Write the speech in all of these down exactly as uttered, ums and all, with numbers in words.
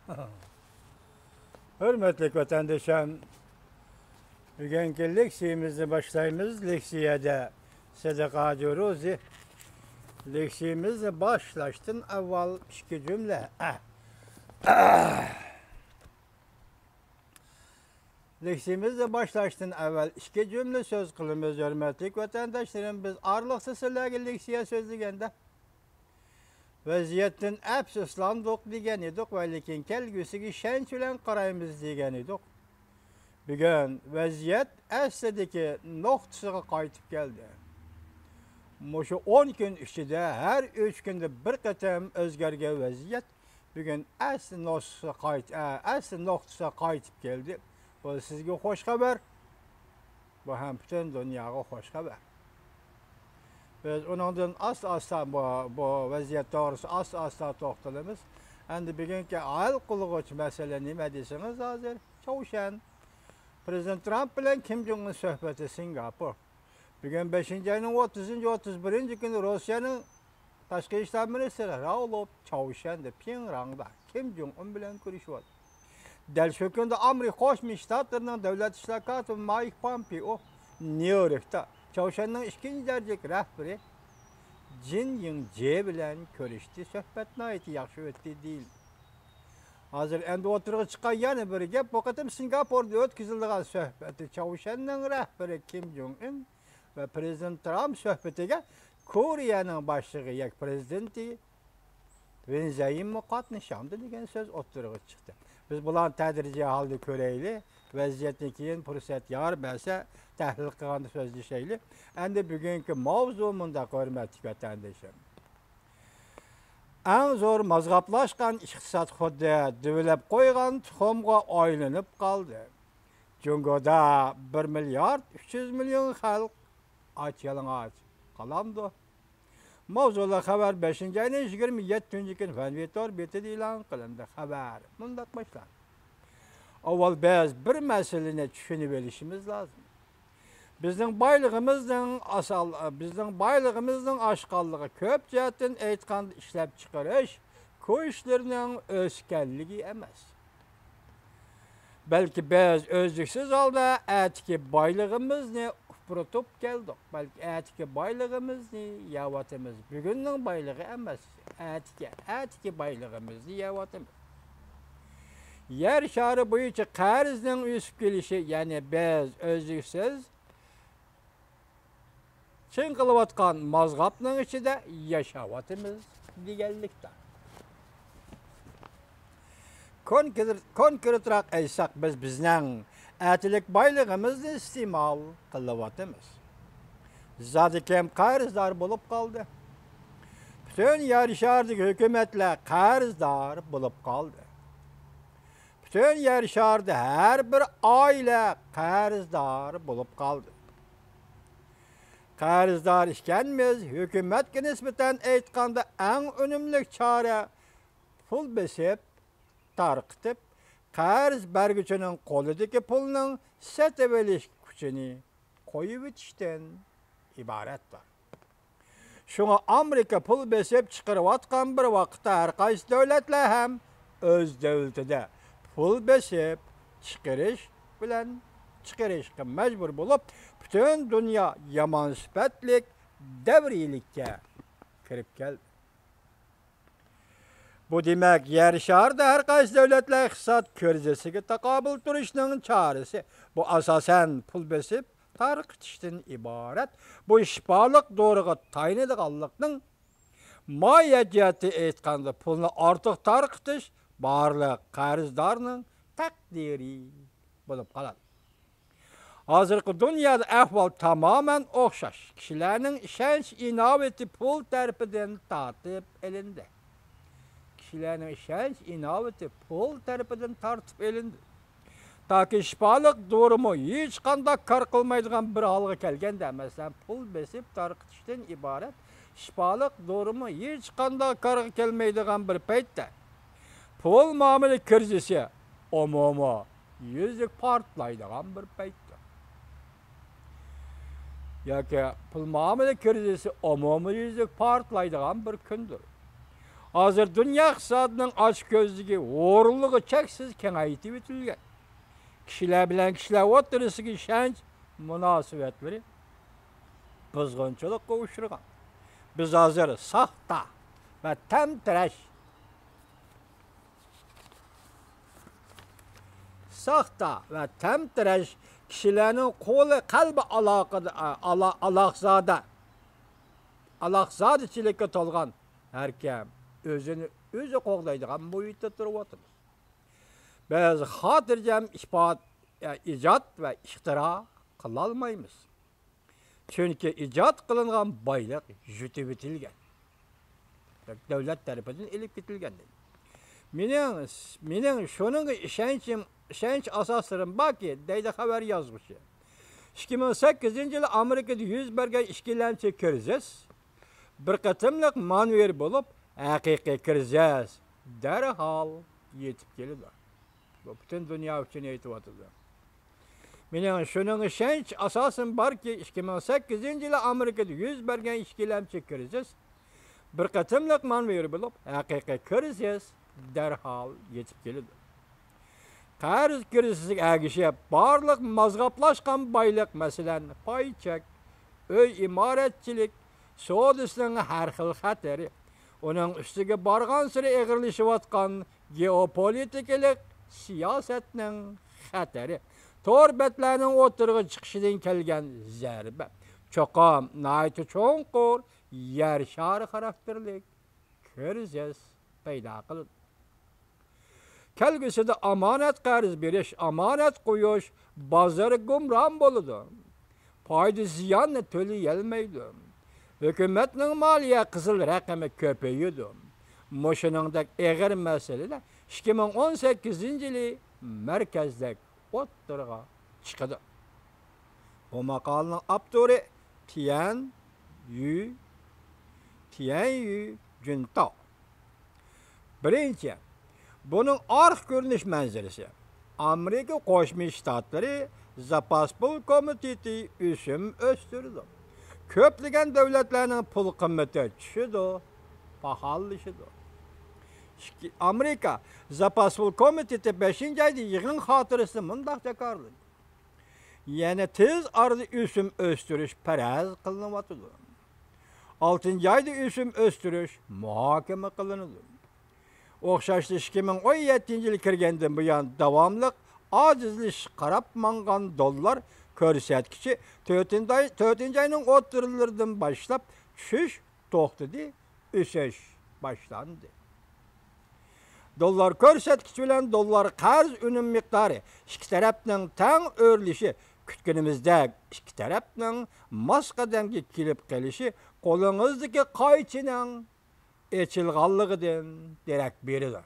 ھۆرمەتلىك ۋەتەندىشىم، بۈگۈنكى لېكسىيىمىزنى باشلايمىز. لېكسىيەدە سەدىقە جۇرۇزى. لېكسىيىمىزنى باشلاشتىن ئاۋۋال ئىككى جۈملە. لېكسىيىمىزنى باشلاشتىن ئەۋۋەل ئىككى جۈملە سۆز قىلىمىز، ھۆرمەتلىك ۋەتەنداشلىرىم. بىز ئارىلىقتا سىلەرگە لېكسىيە سۆزلىگەندە، ۋەزىيەتتىن ئەپسۇسلاندۇق دېگەن ئىدۇق ۋە لېكىن كەلگۈسىگە ئىشەنچ بىلەن قارايمىز دېگەن ئىدۇق. بۈگۈن ۋەزىيەت ئەسلىدىكى نۇقتىسىغا قايتىپ كەلدى. مۇشۇ ئون كۈن ئىچىدە ھەر ئۈچ كۈندە بىر قېتىم ئۆزگەرگەن ۋەزىيەت بۈگۈن ئەسلى نۇقتىسىغا قايت-، ئە، ئەسلى نۇقتىسىغا قايتىپ كەلدى. بۇ سىزگە خوش خەۋەر. بۇ ھەم پۈتۈن دۇنياغا خوش خەۋەر. بىز ئۇنىڭدىن ئاستا-ئاستا بۇ، بۇ ۋەزىيەت توغرىسىدا ئاستا-ئاستا توختىلىمىز. ئەمدى بۈگۈنكى ھەل قىلغۇچ مەسىلە نېمە دېسىڭىز، ھازىر چاۋشيەن. پرېزىدېنت ترامپ بىلەن كىم جوڭ ئۇن سۆھبىتى، سىنگاپور. بۈگۈن بەشىنچى ئاينىڭ ئوتتۇزىنچى، ئوتتۇز بىرىنچى كۈنى روسىيەنىڭ تاشقى ئىشلار مىنىستىرى راۋلوف چاۋشيەندە، پيېڭياڭدا كىم جوڭ ئۇن بىلەن كۆرۈشۈۋاتىدۇ. دەل شۇ كۈندە ئامېرىكا قوشما شتاتلىرىنىڭ دۆلەت ئىشلار كاتىپى مايك پومپېئو نيۇ يوركتا چاۋشيەننىڭ ئىككىنچى دەرىجىلىك رەھبىرى جىن يىڭ جې بىلەن كۆرۈشتى. سۆھبەت ناھايىتى ياخشى ئۆتتى دېيىلدى. ھازىر ئەمدى ئوتتۇرىغا چىققان يەنە بىر گەپ، بۇ قېتىم سىنگاپوردا ئۆتكۈزۈلىدىغان سۆھبەتتە چاۋشيەننىڭ رەھبىرى كىم جوڭ ئۇن ۋە پرېزىدېنت ترامپ سۆھبىتىگە كورېيەنىڭ باشلىقى يەك پرېزىدېنتى ۋىن زەيىنمۇ قاتنىشامدۇ دېگەن سۆز ئوتتۇرىغا چىقتى. بىز بۇلارنى تەدرىجىي ھالدا كۆرەيلى. ۋەزىيەتنى كېيىن پۇرسەت يار بەرسە تەھلىل قىلغاندا سۆزلىشەيلى. ئەمدى بۈگۈنكى ماۋزۇ مۇنداق، ھۆرمەتلىك ۋەتەندىشىم. ئەڭ زور مازغاپلاشقان ئىقتىساد خۇددى دۈۋىلەپ قويغان تۇخۇمغا ئايلىنىپ قالدى. جۇڭگودا بىر مىليارد ئۈچ يۈز مىليون خەلق ئاچ-يالىڭاچ قالامدۇ؟ ماۋزۇلۇق خەۋەر بەشىنچى ئاينىڭ يىگىرمە يەتتىنچى كۈنى فەنۋى تور بېتىدە ئېلان قىلىندى. خەۋەر مۇنداق باشلاندى. ئاۋۋال بىز بىر مەسىلىنى چۈشىنىۋېلىشىمىز لازىم. بىزنىڭ بايلىقىمىزنىڭ ئاسال-، بىزنىڭ بايلىقىمىزنىڭ ئاشقانلىقى كۆپ جەھەتتىن ئېيتقاندا ئىشلەپچىقىرىش كۈچلىرىنىڭ ئۆسكەنلىكى ئەمەس. بەلكى بىز ئۈزلۈكسىز ھالدا ئەتىكى بايلىقىمىزنى ئۇپرىتىپ كەلدۇق. بەلكى ئەتىكى بايلىقىمىزنى يەۋاتىمىز. بۈگۈننىڭ بايلىقى ئەمەس، ئەتىكى، ئەتىكى بايلىقىمىزنى يەۋاتىمىز. يەر شارى بويىچە قەرزنىڭ ئۆسۈپ كېلىشى، يەنى بىز ئۈزلۈكسىز چىڭقىلىۋاتقان مازغاپنىڭ ئىچىدە ياشاۋاتىمىز دېگەنلىكتۇر. كونكرېت-، كونكرېتراق ئېيتساق، بىز بىزنىڭ ئەتىلىك بايلىقىمىزنى ئىستېمال قىلىۋاتىمىز. زادى كىم قەرزدار بولۇپ قالدى؟ پۈتۈن يەر شارىدىكى ھۆكۈمەتلەر قەرزدار بولۇپ قالدى. پۈتۈن يەر شارىدا ھەر بىر ئائىلە قەرزدار بولۇپ قالدى. قەرزدار ئىكەنمىز، ھۆكۈمەتكە نىسبەتەن ئېيتقاندا ئەڭ ئۈنۈملۈك چارە پۇل بېسىپ تارقىتىپ، قەرز بەرگۈچىنىڭ قولىدىكى پۇلنىڭ سېتىۋېلىش كۈچىنى قويۇۋېتىشتىن ئىبارەتتۇر. شۇڭا ئامېرىكا پۇل بېسىپ چىقىرىۋاتقان بىر ۋاقىتتا، ھەر قايسى دۆلەتلەر ھەم ئۆز دۆلىتىدە پۇل بېسىپ چىقىرىش بىلەن چىقىرىشقا مەجبۇر بولۇپ، پۈتۈن دۇنيا يامان سۈپەتلىك دەۋرىيلىككە كىرىپ كەلدى. بۇ دېمەك، يەر شارىدا ھەر قايسى دۆلەتلەر ئىقتىساد كىرىزىسىگە تاقابىل تۇرۇشنىڭ چارىسى، بۇ ئاساسەن پۇل بېسىپ تارقىتىشتىن ئىبارەت. بۇ شىپالىق دورىغا تايىنىدىغانلىقنىڭ ماھىيەت جەھەتتىن ئېيتقاندا، پۇلنى ئارتۇق تارقىتىش بارلىق قەرزدارنىڭ تەقدىرى بولۇپ قالىدۇ. ھازىرقى دۇنيادا ئەھۋال تامامەن ئوخشاش. كىشىلەرنىڭ ئىشەنچ ئىناۋىتى پۇل تەرىپىدىن تارتىپ ئېلىندى. كىشىلەرنىڭ ئىشەنچ ئىناۋىتى پۇل تەرىپىدىن تارتىپ ئېلىندى. تاكى شىپالىق دورىمۇ ھېچقانداق كار قىلمايدىغان بىر ھالغا كەلگەندە، مەسىلەن، پۇل بېسىپ تارقىتىشتىن ئىبارەت شىپالىق دورىمۇ ھېچقانداق كارغا كەلمەيدىغان بىر پەيتتە، پۇل مۇئامىلە كىرىزىسى ئومۇمىي يۈزلۈك پارتلايدىغان بىر پەيتتۇر. ياكى پۇل مۇئامىلە كىرىزىسى ئومۇمىي يۈزلۈك پارتلايدىغان بىر كۈندۇر. ھازىر دۇنيا ئىقتىسادىنىڭ ئاچكۆزلۈكى ھورۇنلىغۇ چەكسىز كېڭەيتىۋېتىلگەن. كىشىلەر بىلەن كىشىلەر ئوتتۇرىسىدىكى ئىشەنچ مۇناسىۋەتلىرى بۇزغۇنچىلىققا ئۇچرىغان. بىز ھازىر ساختا ۋە تەمتىرەش، ساختا ۋە تەمتىرەش كىشىلەرنىڭ قولى قەلبى ئالاقىدا، ئالا-، ئالاقزادە، ئالاقزادىچىلىككە تولغان، ھەركىم ئۆزىنى ئۆزى قوغدايدىغان مۇھىتتا تۇرۇۋاتىمىز. بىز خاتىرجەم ئىپاد-، ئىجاد ۋە ئىختىرا قىلالمايمىز. چۈنكى ئىجاد قىلىنغان بايلىق يۇتۇۋېتىلگەن. دۆلەت تەرىپىدىن ئېلىپ كېتىلگەن. مېنىڭ، مېنىڭ شۇنىڭغا ئىشەنچىم، ئىشەنچ ئاساسلىرىم باركى، دەيدۇ خەۋەر يازغۇچى. ئىككى مىڭ سەككىزىنچى يىلى ئامېرىكىدا يۈز بەرگەن ئىككىلەمچى كىرىزىس بىر قېتىملىق مانېۋىر بولۇپ، ھەقىقىي كىرىزىس دەرھال يېتىپ كېلىدۇ. بۇ پۈتۈن دۇنيا ئۈچۈن ئېيتىۋاتىدۇ. مېنىڭ شۇنىڭغا ئىشەنچ ئاساسىم باركى، ئىككى مىڭ سەككىزىنچى يىلى ئامېرىكىدا يۈز بەرگەن ئىككىلەمچى كىرىزىس بىر قېتىملىق مانېۋىر بولۇپ، ھەقىقىي كىرىزىس دەرھال يېتىپ كېلىدۇ. قەرز كىرىزىسىگە ئەگىشىپ، بارلىق مازغاپلاشقان بايلىق، مەسىلەن، پاي چەك، ئۆي ئىمارەتچىلىك سودىسىنىڭ ھەر خىل خەتىرى، ئۇنىڭ ئۈستىگە بارغانسېرى ئېغىرلىشىۋاتقان گېئوپولىتىكىلىق سىياسەتنىڭ خەتىرى، تور بەتلەرنىڭ ئوتتۇرىغا چىقىشىدىن كەلگەن زەربە، چوقۇم ناھايىتى چوڭقۇر يەر شارى خاراكتېرلىك كىرىزىس پەيدا قىلىدۇ. كەلگۈسىدە ئامانەت قەرز بېرىش، ئامانەت قويۇش بازىرى گۇمران بولىدۇ. پايدا زىياننى تۆلىيەلمەيدۇ. ھۆكۈمەتنىڭ مالىيە قىزىل رەقىمى كۆپىيىدۇ. مۇشۇنىڭدەك ئېغىر مەسىلىلەر ئىككى مىڭ ئون سەككىزىنچى يىلى مەركەزدەك ئوتتۇرىغا چىقىدۇ. بۇ ماقالىنىڭ ئاپتورى تيەن يۈ، تيەن يۈ جۈنتاۋ. بىرىنچى، بۇنىڭ ئارقا كۆرۈنۈش مەنزىرىسى. ئامېرىكا قوشما شتاتلىرى زاپاس پۇل كومىتېتى ئۆسۈم ئۆستۈرىدۇ. كۆپلىگەن دۆلەتلەرنىڭ پۇل قىممىتى چۈشىدۇ، پاخاللىشىدۇ. ئىككى، ئامېرىكا زاپاس پۇل كومىتېتى بەشىنچى ئايدا يىغىن خاتىرىسىدە مۇنداق جاكارلىدى: يەنە تېز ئارىدا ئۆسۈم ئۆستۈرۈش پەرەز قىلىنىۋاتىدۇ. ئالتىنچى ئايدا ئۆسۈم ئۆستۈرۈش مۇھاكىمە قىلىنىدۇ. ئوخشاشلا، ئىككى مىڭ ئون يەتتىنچى يىل كىرگەندىن بۇيان داۋاملىق ئاجىزلىشىشقا قاراپ ماڭغان دوللار كۆرسەتكۈچى تۆتىنچى ئاي، تۆتىنچى ئاينىڭ ئوتتۇرىلىرىدىن باشلاپ چۈشۈش توختىدى، ئۆسۈش باشلاندى. دوللار كۆرسەتكۈچى بىلەن دوللار قەرز ئۈنۈم مىقدارى ئىككى تەرەپنىڭ تەڭ ئۆرلىشى كۈتكىنىمىزدەك ئىككى تەرەپنىڭ ماس قەدەمگە كېلىپ قېلىشى قولىڭىزدىكى قايچىنىڭ ئېچىلغانلىقىدىن دېرەك بېرىدۇ.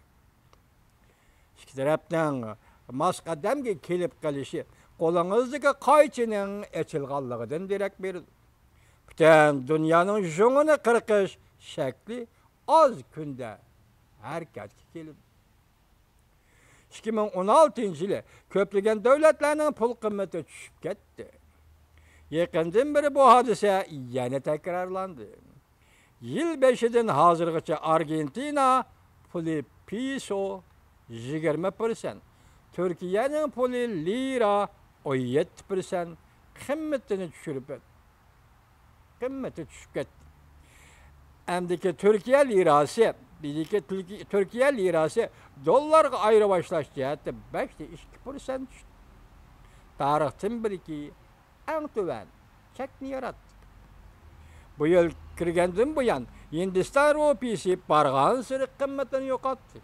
ئىككى تەرەپنىڭ ماس قەدەمگە كېلىپ قېلىشى قولىڭىزدىكى قايچىنىڭ ئېچىلغانلىقىدىن دېرەك بېرىدۇ. پۈتۈن دۇنيانىڭ ژۇڭىنى قىرقىش شەكلى ئاز كۈندە ھەرىكەتكە كېلىدۇ. ئىككى مىڭ ئون ئالتىنچى يىلى كۆپلىگەن دۆلەتلەرنىڭ پۇل قىممىتى چۈشۈپ كەتتى. يېقىندىن بېرى بۇ ھادىسە يەنە تەكرارلاندى. يىل بېشىدىن ھازىرغىچە ئارگېنتىنا پۇلى پېسو يىگىرمە پىرسەنت، تۈركىيەنىڭ پۇلى لىرا ئون يەتتە پىرسەنت قىممىتىنى چۈشۈرۈپ، قىممىتى چۈشۈپ كەتتى. ئەمدىكى تۈركىيە لىراسى، بىزدىكى تۈركىي-، تۈركىيە لىراسى دوللارغا ئايرىۋاشلاش جەھەتتە بەشتە ئىككى پىرسەنت چۈشتى. تارىختىن بېرىكى ئەڭ تۆۋەن چەكنى ياراتتى. بۇ يىل كىرگەندىن بۇيان، ھىندىستان روپىيىسى بارغانسېرى قىممىتىنى يوقاتتى.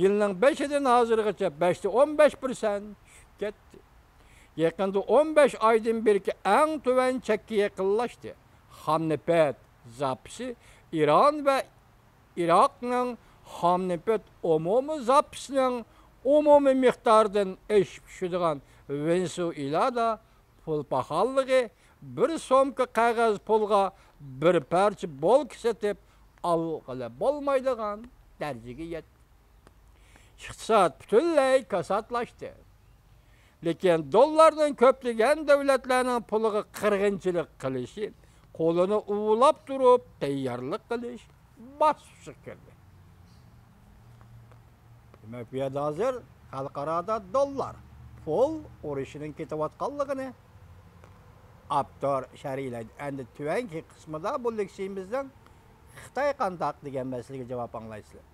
يىلنىڭ بېشىدىن ھازىرغىچە بەشتە ئون بەش پىرسەنت چۈشۈپ كەتتى. يېقىندا ئون بەش ئايدىن بېرىكى ئەڭ تۆۋەن چەككە يېقىنلاشتى. خام نېفىت زاپىسى ئىران ۋە ئىراقنىڭ خام نېفىت ئومۇمىي زاپىسىنىڭ ئومۇمىي مىقدارىدىن ئېشىپ چۈشىدىغان ۋېنېسۇئېلادا پۇل پاخاللىقى بىر سومكا قەغەز پۇلغا بىر پارچە بولكا سېتىپ ئالغىلى بولمايدىغان دەرىجىگە يەتتى. ئىقتىساد پۈتۈنلەي كاساتلاشتى. لېكىن دوللارنىڭ كۆپلىگەن دۆلەتلەرنىڭ پۇلىغا قىرغىنچىلىق قىلىشى، قولىنى ئۇۋىلاپ تۇرۇپ تەييارلىق قىلىش باسقۇچىغا كىردى. نۆۋەتتە ھازىر خەلقئارادا دوللار، پۇل ئۇرۇشىنىڭ كېتىۋاتقانلىقىنى ئاپتور شەرھلەيدۇ. ئەمدى تۆۋەنكى قىسمىدا بۇ لېكسىيىمىزنىڭ خىتاي قانداق دېگەن مەسىلىگە جاۋاب ئاڭلايسىلەر.